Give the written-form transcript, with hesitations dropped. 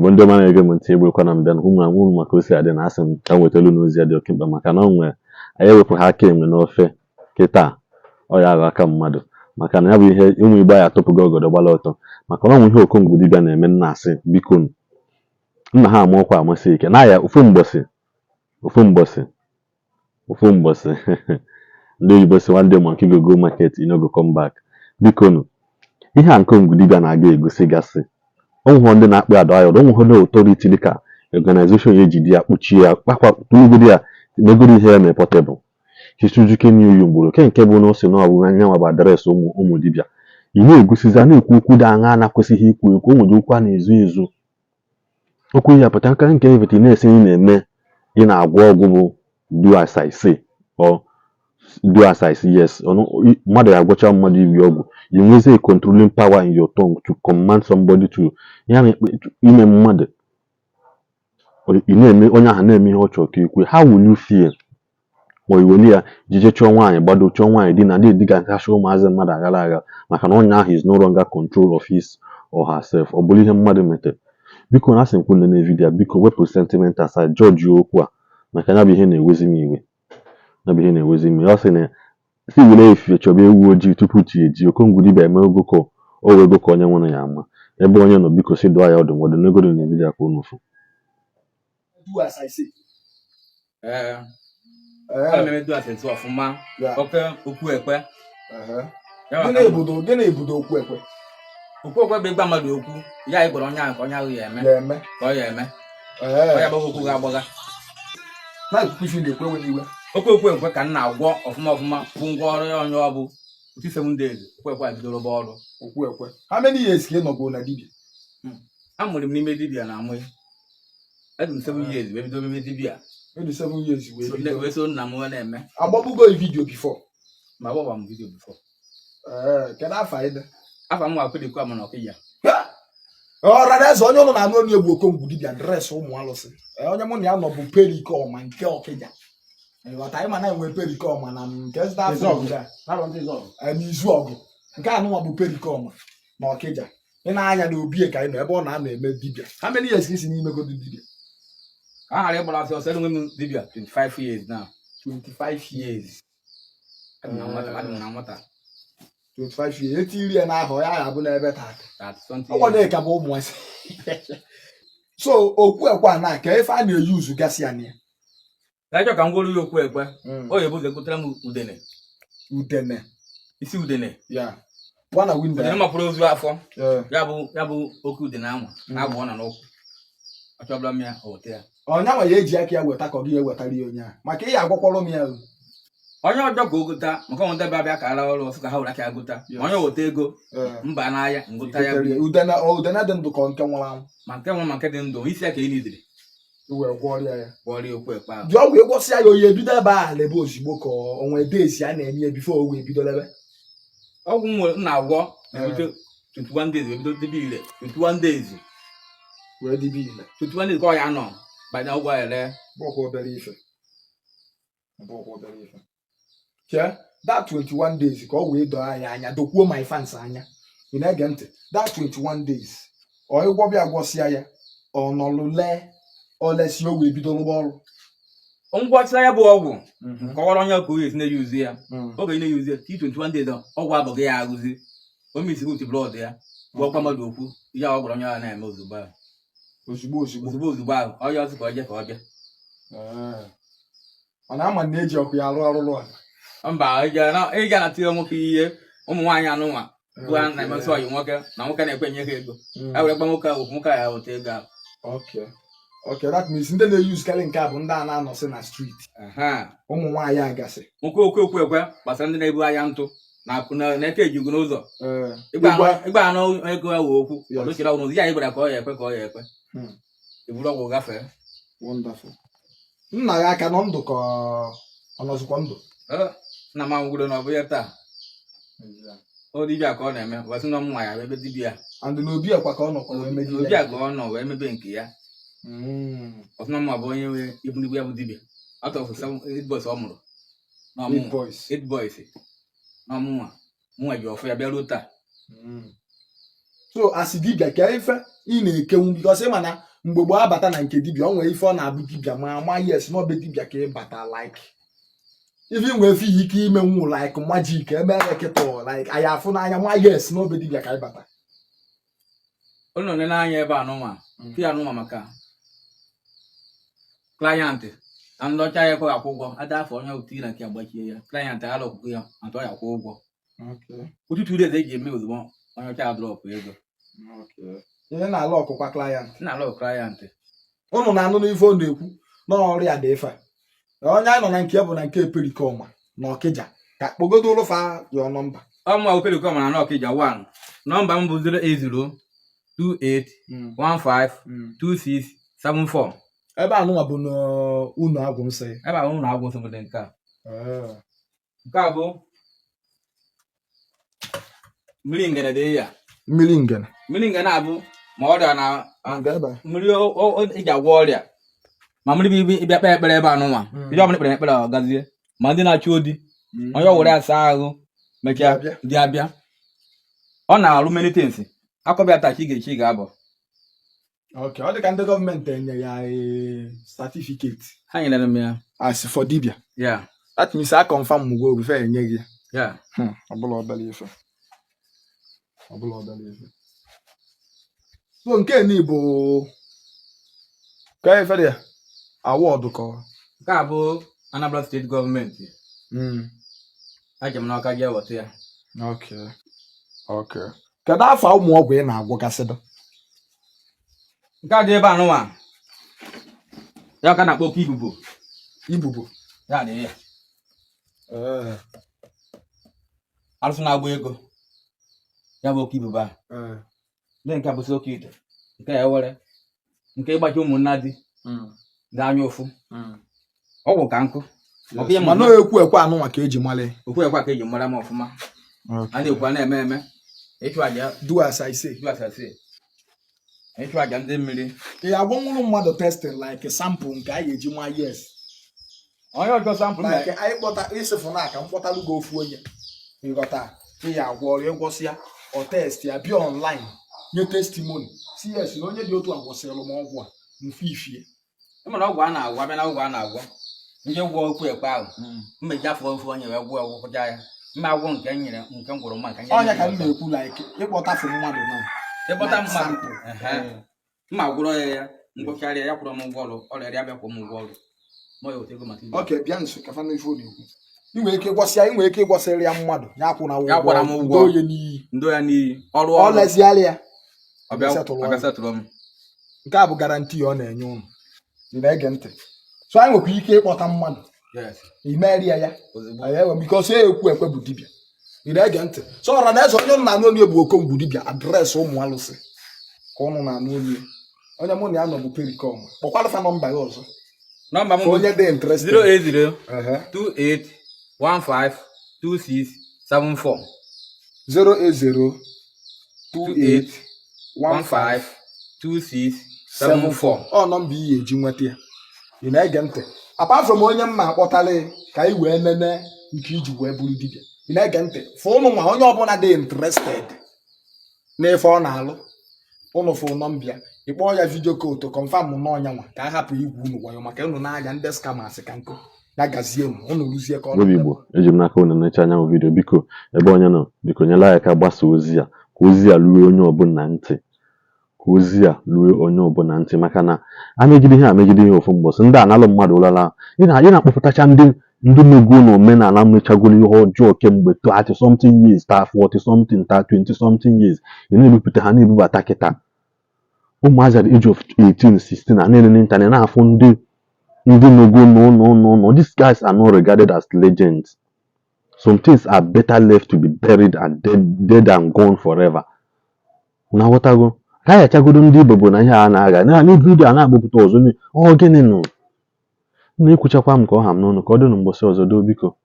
Igbo ndị ọma na-ege m ntị, egbekwana m bịa hụ ma nwụrụ maka o si adị na asị m ka m wetara unu ozi ya dị oke mkpa, maka na o nwere anyị ewepụ ha aka enwe n'ofe kịta, ọ ya aghọ aka mmadụ, maka na ya bụ ihe ụmụ Igbo anyị atụpụgo ọgọdọ gbara ọtọ, maka na ọ nwe ihe Okongwu dibịa na-eme. Nna asị biko, nna ha ama ọkwa amasị ike na ya ofu mbọsị, ofu mbọsị, ofu mbọsị. Ndị oyibo si, "One day monkey go go market, e no go come back." Biko nụ, ihe a Okongwu dibịa na-aga egosi gasị, onwehụ ndị na-akpụ adọ ayọrọ, onwehụ ndị authority dịka organization ya ejide ya, kpuchie ya, kpakwa tụlugodi ya, megoro ihe ya mee Portable chisujuke n'iyu mgboro ke nke bụ na o si na ọ bụ anyanwa bụ address ụmụ ụmụ dibịa. Ị na-egosizi, a na-ekwu okwu dị aṅa na-akwesịghị ikwu ekwu. O nwere okwu a na-ezu ezu, okwu ya pụta nka nke evete. Ị na-esi, ị na-eme, ị na-agwọ ọgwụ bụ do as I say or do as I say. Yes, mmadụ ya agwọcha mmadụ iwi ọgwụ, you nwezie a controlling power in your tongue to command somebody to ya na ime mmadụ. Ị na-eme onye ahụ na-eme ihe ọ chọrọ ka ekwe. How will you feel? Ma iweli ya jije chọọ nwaanyị, gbado chọọ nwaanyị di na ndị dịga nkasị ụmụazị mmadụ aghara agha, maka na onye ahụ is no longer control of his or herself. Ọ bụrụ ihe mmadụ metere, biko, na asị m kwunu na video, biko wepụ sentiment aside, judge okwu a, maka ya bụ ihe na-ewezi m iwe, ya bụ ihe na-ewezi m iwe. Ọ sị na si were efifie chọba ewu ojii tupu chi eji. Okongwu dibịa eme ogo ka o wee go ka onye nwụrụ ya ama ebe onye nọ. Biko si dụọ ya ọdụ nwọdụ n'egodo na video ka unu fụ. Do as I say. Ee, ana m eme do as I say ọfụma. Oke okwu ekwe. Ya maka Gịnị ebudo okwu ekwe? Okwu ekwe bụ ịgba mmadụ okwu ya ị gwara onye ahụ ka onye ahụ ya eme. Ya eme. Ka ọ ya eme. Ọ ya gbagha okwu ga-agbagha. Na-ekwukwu ife na-ekwe nwe n'iwe. Okwu okwu ekwe ka m na-agwọ ọfụma ọfụma, bụ ngwa ọrụ ya onye ọ bụ otu 7 days okwu ekwe ebidoro rụba ọrụ. Okwu ekwe, how many years ka ị nọgo na dibia? Amụrụ m n'ime dibịa na amụ adị m 7 years wee bido mebe dibịa. Maybe 7 years wee bido. Wee so nna m wee na-eme. Agbagbugo video before? Ma agbagba m video before. Ee, kedu afa ị dị? Afa m nwa Kwedekwu Amana Ọkịja. Ọra na eze onye ụnụ na-anụ onye egwu Okongwu dibịa address ụmụ alụsị. Ee, onye mụ na ya nọ bụ Pericoma nke Ọkịja. Ịghọta, ịma na enwe Pericoma na nke zụta afọ obodo a. Ee, n'izu ọgụ nke anụnwa bụ Pericoma na Ọkịja. Ị na-anya na obi ka anyị nọ ebe ọ na-anọ eme dibịa. How many years ka isi n'imegodi dibịa? Ka a ghara ịgbara ọsọ ọsọ, enwe m dibịa 25 years now. 25 years. Adị m na nwata, adị m na nwata. 25 years, etiri ya n'ahụ ya ya bụ n'ebe tata. 30 something ọkwa years. na ka bụ ụmụazị. So okwu ekwe a na ka ife a na-eyuzu gasị ya na ya? Ka ka m gworo ya okwu ekwe, o ya ebu ụzọ gotere m udene. Udene. Isi udene. Ya pụọ na window. Udene ya. Mapụrụ ozu afọ. Ya bụ oke udene anwa na-abụọ na n'ụkwụ, ọ chọbụla m ya, o weta ya. Ọnya nwa ya eji aka ya weta ka ọ gị ya ewetara ya onye ahụ, maka ị ya agwakwọrọ m ya o. Onye ọjọọ ka o gota, maka ọnwụ ndebe abịa ka ara ọrụ ọsọ ka ha were aka ya gota. Onye weta ego mba n'ahịa ngota ya. Iketere ya. Udene, ọ udene dị ndụ ka ọ nke nwụrụ anwụ? Ma nke nwụrụ ma nke dị ndụ, isi ya ka ị nidiri. Wee gwọrọ ya. Gwọrọ okwu ekwe ahụ. Dị ọgwụ ịgwọsịa ya, oyi ebido ebe a lebe ozugbo, ka onwe days a na-eme ya before o wee bido lebe? Ọgwụ m nwere m na-agwọ na-ebido 21 days wee bido debe ire, 21 days. Wee dịbe ile. 21 days ka ọ ya nọ banye ọgwụ a ere. Bụkwa obere ife, bụkwa obere ife. Chee that 21 days ka ọ wee doo anyị anya, dokwuo my fans anya. Ị na-ege ntị? That 21 days, ọ ịgwọbịa gwọsịa ya, ọ nọlụ lee, ọ lesi, o wee bido rụba ọrụ. Ngwọcha ya bụ ọgwụ, kọwara onye ka o esi na-eyuzu ya. Oge ị na-eyuzu ya ti 21 days, ọgwụ abụghị ya arụzi o misi with blood ya, gwọkwa mmadụ okwu ihe ọ gwara onye ahụ na-eme ozugbo ahụ. Ozugbo ozugbo. Ozugbo ozugbo ahụ, onye ọzọ ka ọ jee ka ọ bịa. Ee. Mana ama na eji ọkụ ya arụ arụrụ a. Mba, ịga na tinye nwoke ihe ụmụ nwaanyị anụnwa bụ a na-emesị ọyị nwoke na nwoke na-ekwe nye ha ego, e were gba nwoke ahụ, nwoke ahụ weta ego ahụ. Okay, that means ndị na-eyuzukarị nke a bụ ndị a na-anọsị na street. Aha. Ụmụ nwaanyị agasị. Nwoke okwu okwu ekwe gbasara ndị na-ebu ahịa ntụ na na-eke ejigo n'ụzọ. Ee. Ịgba anụ ego ya wee okwu. Ọdụchiri ọgwụ n'ụzọ ya anyị gwara ka ọ ya ekwe, ka ọ ya ekwe. Eburu ọgwụ gafee. Wonderful. Nna ya aka nọ ndụ ka ọ nọzikwa ndụ? Ee, nna m anwụgoro na ọ bụ ya taa. Ọ dibịa ka ọ na-eme, wasị na ọmụnwa ya ebe dibịa. And n'obi ekwa ka ọ nọkwa wee megide Obi a ka ọ nọ wee mebe nke ya. Ọsị na ọmụnwa bụ onye nwe ibu n'igwe ya bụ dibịa out of seven eight boys ọ mụrụ na Eight ọmụnwa boys. Eight boys na ọmụnwa mụnwa ji ọfụ ya bịa ruo taa. So as dibịa, ka ife ị na-ekenwu, because ị ma na Mgbe gboo, abata na nke dibịa, o nwere ife ọ na-abụ dibịa ma ama, yes, n'ọbe dibịa ka ịbata, like ife nwee efe ike ime nwu, like magic emere kịta, like anyị afụ n'anya ma, yes, n'obe dibịa ka ịbata. Ụnụ nene anya ebe a nụnwa fi anụnwa maka client na ndị ọcha ya ekweghị akwụ ụgwọ ada afọ onye otu na nke agbachie ya client ala okwukwe ya atọ ya akwụ ụgwọ otu 2 days eji eme ozugbo onye ọcha drop ego. Ihe na-ala ọkụkwa client. Nna alụ client. Ụnụ na-anụ n'ife ọ na-ekwu n'ọrịa dị ife a. Onye anyị nọ na nke ya bụ na nke Pericoma na Ọkịja ka kpogodo ụlụfa ya number. Ọmụ Pericoma na Ọkịja 1. Number m bụ 080 28 15 26 74. Ebe anụnwa bụ n'ụlọ agwụ nsị. Ebe ahụ ụlọ agwụ nsọ dị nke a. Nke a bụ mmiri ngene dị ya. Mmiri ngene. Mmiri ngene abụ ma ọrịa na Nga ebe. Mmiri eji agwọ ọrịa, ma mmiri bụ ịbịa kpee ekpere ebe anụnwa. Ihe ọbụla ekpere ekpere ọ gazie, ma ndị na-achụ odi, onye ọ were asa ahụ mechaa. Dị abịa. Dị abịa, ọ na-arụ many things. Akọbịa taa ka ị ga-echi ga-abọ. Ok, ọ dị ka ndị gọọmenti enye ya certificate. Ha nyere m ya. As for dibia. Ya. That means a confirm mugwo before enye gị. Ya. Ọ bụla obere ife, ọ bụla obere ife. So nke ni bụ ka ife dị ya award ka ọ? Nke a bụ Anambra State gọọmenti. Ajem n'Ọka jee weta ya. Okay, kedu afọ ụmụ ọgwụ ị na-agwọgasịdụ? Nke a dị ebe anụnwa ya ka na-akpọ oke ibubo. Ibubo. Ya dị ya. Arụsị na-agba ego ya bụ oke ibubo a. Ndị nke a bụsị oke ite, nke a ewere nke ịgbachi ụmụnna di dị anya ụfụ. Ọgwụ ka nkụ. Ọkụ ya. Mana ekwu ekwe anụnwa ka eji mara ya. Okwu ekwe ka eji mara m ọfụma. A na-ekwu, a na-eme eme ịchụ aja. Do as I say. Ịchụ aja si ịchụ aja ndị mmiri. Ị agwọnwụrụ mmadụ testing, like sample nke anyị eji nwa, yes? Onye ọjọọ sample. Like anyị kpọta ịsịfụ na aka mkpọtalụ gị ofu onye nghọta ị ya agwọ ọrịa, ịgwọsị ya, ọ test ya, bịa online nye testimony si yes, na onye dị otu a gwọsịrị m ọgwụ a mfe ifie. Ịmana ọgwụ a na-agwọ abịa na ọgwụ a na-agwọ nje gwọ okwu ekwe ahụ mmeji afọ ofu onye wee gwọ ọgwụ kwụcha ya mma agwọ nke m nyere nke m gwọrọ mma nke Ọnya ka m na-ekwu, like ịkpọtafụ mmadụ na ịkpọta like mmadụ sample. Ehe. Mma gwụrọ ya ya ngwọcharịa ya kwụrụ m ụgwọ ọrụ ọrịa ya bịa kwụọ m ụgwọ ọrụ mọ ya weta ego maka ibe. Ok, bịa nso ka fa nụ ife ọ na-ekwu. Ị nwere ike ịgwọsị ya, ị nwere ike ịgwọsịrị ya mmadụ ya akwụ na Ya kwara m ụgwọ. ụgwọ onye n'iyi. Ndo ya n'iyi ọrụ ọ ọrụ leziala ya. Ọbịa setụlụ ọbịa ọrụ. Setụrụ m. Nke a bụ guarantee ọ na-enye ụnụ. Ị na-ege ntị? So anyị nwekwa ike ịkpọta mmadụ imerie ya. Ozugbo. Anyị enwe because ya ekwu ekwe bụ dibịa. Ị na-ege ntị? So ọra na eze, onye ụnụ na-anụ onye bụ Okongwu dibịa, address ụmụ alụsị ka ụnụ na-anụ onye. Onye mụ na ya nọ bụ Pericoma. Kpọkwara fa number ya ọzọ. Number m ka bụ onye dị interested. 080 28 15 26 74. 080 28 15 15 26 74. Ọ number iyi eji nweta ya. Ị na-ege ntị? Apart from onye mma akpọtala ya ka anyị wee nene nke iji wee bụrụ dibịa. Ị na-ege ntị? Fụ ụnụ nwa, onye ọbụla dị interested n'ife ọ na-alụ, ụnụ fụ number ya, ị kpọọ ya video call to confirm n'ọnya nwa ka a hapụ igwu unu wayo maka unu n'anya ndị scammers ka nkụ ya. Gazie unu, unu rụzie ka ọ Obi Igbo, eji m n'aka unu necha anya bụ video. Biko, ebe onye nọ, biko nyela ya aka gbasa ozi a ka ozi a ruo onye ọbụla ntị, ka ozi a ruo onye ọbụla ntị, maka na amegide ihe amegide ihe ofu mbọsị ndị analụ mmadụ ụlala ị na-akpọpụtacha ndị mego na omenala mechagoro ihe ọjọọ kemgbe 30 something years, ta 40 something, ta 20 something years. Ị na-ebupụta ha na-ebubata kịta ụmụazị at the age of 18, 16 a na-ele n'internet na-afụ ndị mego. No, no, no, no, these guys are not regarded as legends. Some things are better left to be buried and dead, dead and gone forever. Na aghọtago ka anyị achagodo ndị Igbo bụ na ihe a na-aga na na video a na-akpọpụta ọzọ ọ gịnị nụ na-ekwuchakwa m ka ọ ha m n'ọnụ ka ọ dị n'ụbọchị ọzọ. Doo, biko.